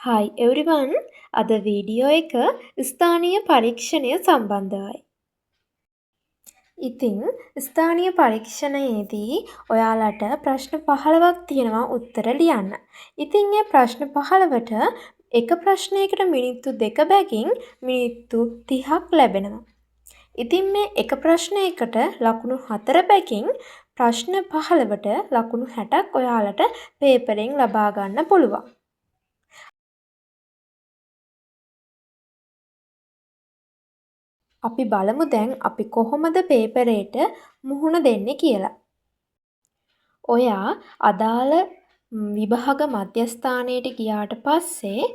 Hi everyone, අද video එක ස්ථානීය පරීක්ෂණය සම්බන්ධවයි. ඉතින් ස්ථානීය පරීක්ෂණයේදී ඔයාලට ප්‍රශ්න 15ක් තියෙනවා උත්තර ලියන්න. ඉතින් ඒ ප්‍රශ්න 15ට එක ප්‍රශ්නයකට මිනිත්තු 2 බැගින් මිනිත්තු 30ක් ලැබෙනවා. ඉතින් මේ එක ප්‍රශ්නයකට ලකුණු 4 බැගින් ප්‍රශ්න 15ට ලකුණු 60ක් ඔයාලට පේපරෙන් ලබා ගන්න පුළුවන්. අපි බලමු දැන් අපි කොහොමද පේපරේට මුහුණ දෙන්නේ කියලා. ඔයා අදාළ විභාග මධ්‍යස්ථානයට ගියාට පස්සේ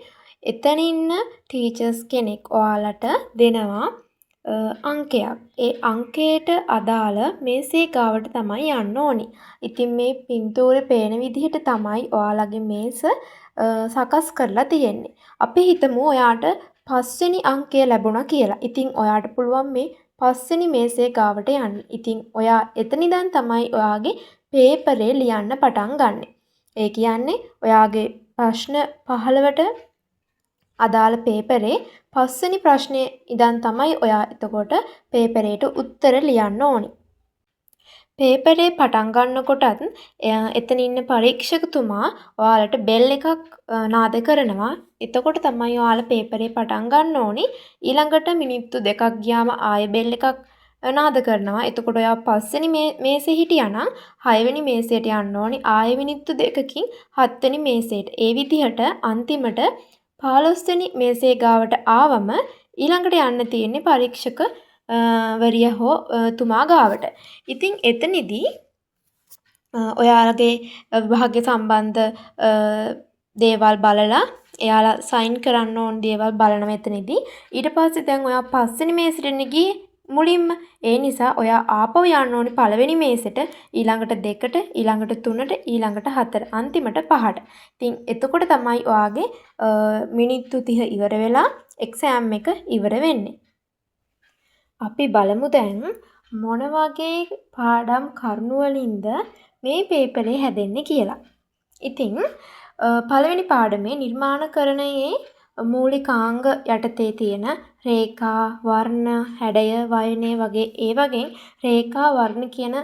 එතන ඉන්න ටීචර්ස් කෙනෙක් ඔයාලට දෙනවා අංකයක්. ඒ අංකයට අදාළ මේසේ ගාවට තමයි යන්න ඕනි. ඉතින් මේ පින්තූරේ පේන විදිහට තමයි ඔයාලගේ මේස සකස් කරලා තියෙන්නේ. අපි හිතමු ඔයාට පස්වෙනි අංකය ලැබුණා කියලා. ඉතින් ඔයාට පුළුවන් මේ පස්වෙනි මේසය ගාවට යන්න. ඉතින් ඔයා එතන ඉඳන් තමයි ඔයාගේ පේපරේ ලියන්න පටන් ගන්නෙ. ඒ කියන්නේ ඔයාගේ ප්‍රශ්න 15ට අදාළ පේපරේ පස්වෙනි ප්‍රශ්නේ ඉඳන් තමයි ඔයා එතකොට පේපරේට උත්තර ලියන්න ඕනි. පේපරේ පටන් ගන්නකොටත් එතන ඉන්න පරීක්ෂකතුමා ඔයාලට බෙල් එකක් නාද කරනවා. එතකොට තමයි ඔයාලා පේපරේ පටන් ගන්න ඕනි. ඊළඟට මිනිත්තු 2ක් ගියාම ආයෙ බෙල් එකක් නාද කරනවා. එතකොට ඔයා පස්වෙනි මේසෙ හිටියා නම් හයවෙනි මේසයට යන්න ඕනි. ආයෙ මිනිත්තු 2කින් හත්වෙනි මේසයට. ඒ විදිහට අන්තිමට 15 වෙනි මේසය ගාවට ආවම ඊළඟට යන්න තියෙන්නේ පරීක්ෂක වරිය හෝ තුමා ගාවට. ඉතින් එතනදී ඔයාලගේ විභාගය සම්බන්ධ දේවල් බලලා එයාලා සයින් කරන්න ඕන දේවල් බලනවා එතනදී. ඊට පස්සේ දැන් ඔයා පස්වෙනි මේසෙටනේ ගියේ මුලින්ම. ඒ නිසා ඔයා ආපහු යන්න ඕනි පළවෙනි මේසෙට, ඊළඟට 2ට, ඊළඟට 3ට, ඊළඟට 4, අන්තිමට 5ට. ඉතින් එතකොට තමයි ඔයාගේ මිනිත්තු 30 ඉවර වෙලා එක්සෑම් එක ඉවර වෙන්නේ. අපි බලමු දැන් මොන වගේ පාඩම් කරුණු වලින්ද මේ පේපරේ හැදෙන්නේ කියලා. ඉතින් පළවෙනි පාඩමේ නිර්මාණකරණයේ මූලිකාංග යටතේ තියෙන රේඛා, වර්ණ, හැඩය, වයනය වගේ ඒ වගේ රේඛා, වර්ණ කියන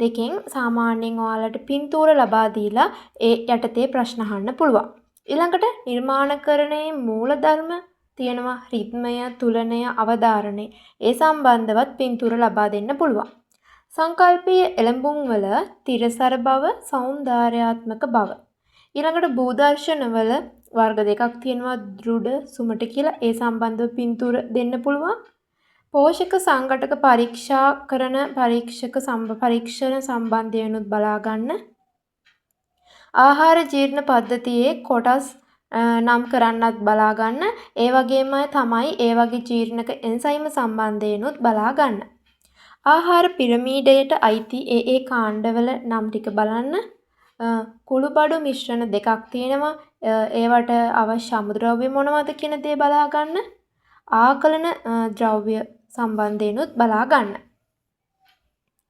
දෙකෙන් සාමාන්‍යයෙන් ඔයාලට පින්තූර ලබා දීලා ඒ යටතේ ප්‍රශ්න අහන්න පුළුවන්. ඊළඟට නිර්මාණකරණයේ මූලධර්ම තියෙනවා රිද්මය, තුලනය, අවධාරණය. ඒ සම්බන්ධවත් පින්තූර ලබා දෙන්න පුළුවන්. සංකල්පීය එළඹුම් වල තිරසර බව, සෞන්දර්යාත්මක බව. ඊළඟට භූදර්ශනවල වර්ග දෙකක් තියෙනවා දෘಢ, සුමට කියලා. ඒ සම්බන්ධව පින්තූර දෙන්න පුළුවන්. පෝෂක සංඝටක පරීක්ෂා කරන පරීක්ෂක පරීක්ෂණ සම්බන්ධයෙන්ුත් බලා ගන්න. ආහාර ජීර්ණ පද්ධතියේ කොටස් නම් කරන්නත් බලා ගන්න. ඒ වගේම තමයි ඒ වගේ ජීර්ණක එන්සයිම සම්බන්ධයෙන්ුත් බලා ගන්න. ආහාර පිරමීඩයට අයිති ඒ ඒ කාණ්ඩවල නම් ටික බලන්න. කුළුබඩු මිශ්‍රණ දෙකක් තියෙනවා. ඒවට අවශ්‍ය අමුද්‍රව්‍ය මොනවද කියන දේ බලා ගන්න. ආකලන ද්‍රව්‍ය සම්බන්ධයෙන්ුත් බලා ගන්න.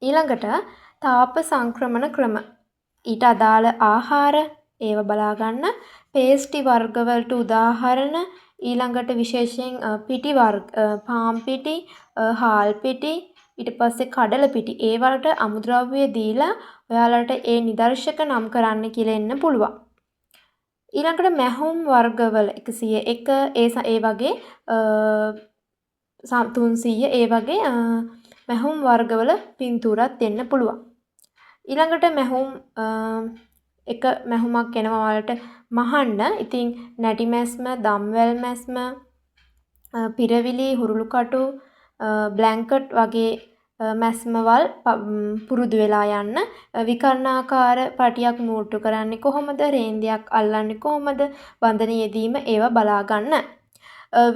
ඊළඟට තාප සංක්‍රමණ ක්‍රම, ඊට අදාළ ආහාර ඒව බලා ගන්න. පේස්ටි වර්ග වලට උදාහරණ, ඊළඟට විශේෂයෙන් පිටි වර්ග, පාන් පිටි, හාල් පිටි, ඊට පස්සේ කඩල පිටි, ඒ වලට අමුද්‍රව්‍ය දීලා ඔයාලට ඒ නිදර්ශක නම් කරන්න කියලා එන්න පුළුවන්. ඊළඟට මැහුම් වර්ගවල 101 ඒ වගේ 300 ඒ වගේ මැහුම් වර්ගවල පින්තූරත් දෙන්න පුළුවන්. ඊළඟට මැහුම් එක මැහුමක් එනවා ඔයාලට මහන්න. ඉතින් නැටි මැස්ම, දම්වැල් මැස්ම, පිරවිලි, හුරුළු කටු, බ්ලැන්කට් වගේ මැස්මවල් පුරුදු වෙලා යන්න. විකර්ණාකාර පටියක් මූට්ටු කරන්නේ කොහොමද, රේන්දයක් අල්ලන්නේ කොහොමද, බඳන යෙදීම ඒවා බලා ගන්න.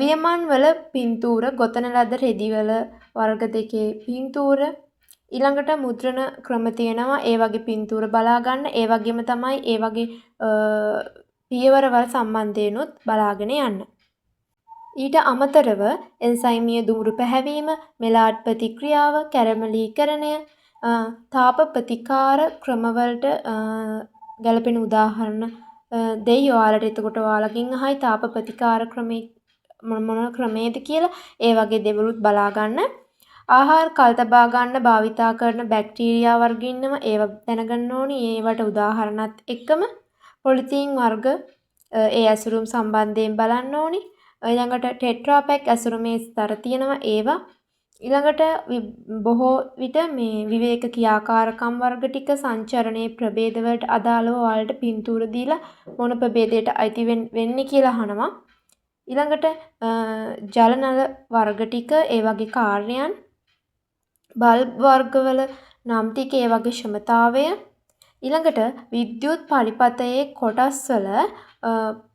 වියමන් වල පින්තූර, ගොතන ලද රෙදිවල වර්ග දෙකේ පින්තූර, ඊළඟට මුද්‍රණ ක්‍රම තියෙනවා, ඒ වගේ පින්තූර බලා ගන්න. ඒ වගේම තමයි ඒ වගේ පියවරවල් සම්බන්ධයෙන්ුත් බලාගෙන යන්න. ඊට අමතරව එන්සයිමීය දුමුරු පැහැවීම, මෙලාඩ් ප්‍රතික්‍රියාව, කැරමලීකරණය, තාප ප්‍රතිකාර ක්‍රමවලට ගැලපෙන උදාහරණ දෙයි ඔයාලට. එතකොට ඔයාලගෙන් අහයි තාප ප්‍රතිකාර ක්‍රමේ මොන මොන ක්‍රමේද කියලා. ඒ වගේ දේවලුත් බලා ගන්න. ආහාර කල් තබා ගන්න භාවිතා කරන බැක්ටීරියා වර්ග ඉන්නවා. ඒවා දැනගන්න ඕනි. ඒවට උදාහරණත් එක්කම පොලිතීන් වර්ග ඒ ඇසුරුම් සම්බන්ධයෙන් බලන්න ඕනි. ඊළඟට ටෙට්‍රා පැක් ඇසුරුමේ ස්තර තියෙනවා ඒවා. ඊළඟට බොහෝ විට මේ විවේක ක්‍රියාකාරකම් වර්ග ටික සංචරණයේ ප්‍රභේද වලට අදාළව ඔයාලට පින්තූර දීලා මොන ප්‍රභේදයට අයිති වෙන්නේ කියලා අහනවා. ඊළඟට ජල නල වර්ග ටික ඒ වගේ කාර්යයන්, බල්බ් වර්ගවල නම් ටික ඒ වගේ ක්ෂමතාවය, ඊළඟට විද්‍යුත් පරිපථයේ කොටස් වල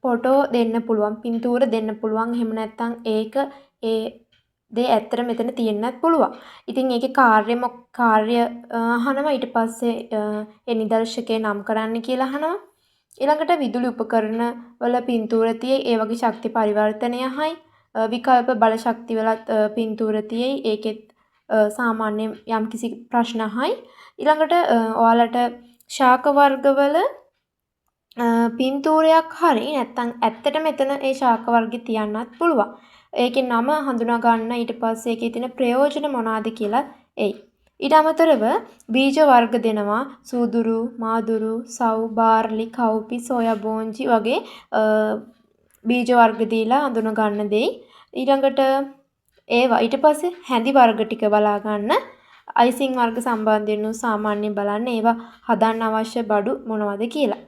ෆොටෝ දෙන්න පුළුවන්, පින්තූර දෙන්න පුළුවන්. එහෙම නැත්නම් ඒක ඒ දේ ඇත්තට මෙතන තියෙන්නත් පුළුවන්. ඉතින් ඒකේ කාර්ය අහනවා. ඊට පස්සේ ඒ නිදර්ශකය නම් කරන්න කියලා අහනවා. ඊළඟට විදුලි උපකරණ වල පින්තූර තියෙයි. ඒ වගේ ශක්ති පරිවර්තනය අහයි. විකල්ප බල ශක්ති වලත් පින්තූර තියෙයි. ඒකෙත් සාමාන්‍යයෙන් යම්කිසි ප්‍රශ්න අහයි. ඊළඟට ඔයාලට ශාක වර්ගවල පින්තූරයක් හරි නැත්නම් ඇත්තටම එතන ඒ ශාක වර්ගෙ තියන්නත් පුළුවන්. ඒකේ නම හඳුනා ගන්න, ඊට පස්සේ ඒකේ තියෙන ප්‍රයෝජන මොනවාද කියලා එයි. ඊට අමතරව බීජ වර්ග දෙනවා. සූදුරු, මාදුරු, සව්, බාර්ලි, කව්පි, සෝයා බෝංචි වගේ බීජ වර්ග දීලා හඳුනා ගන්න දෙයි. ඊළඟට ඒවා ඊට පස්සේ හැඳි වර්ග ටික බලා ගන්න. අයිසිං වර්ග සම්බන්ධයෙන් සාමාන්‍යයෙන් බලන්න ඒවා හදන්න අවශ්‍ය බඩු මොනවද කියලා.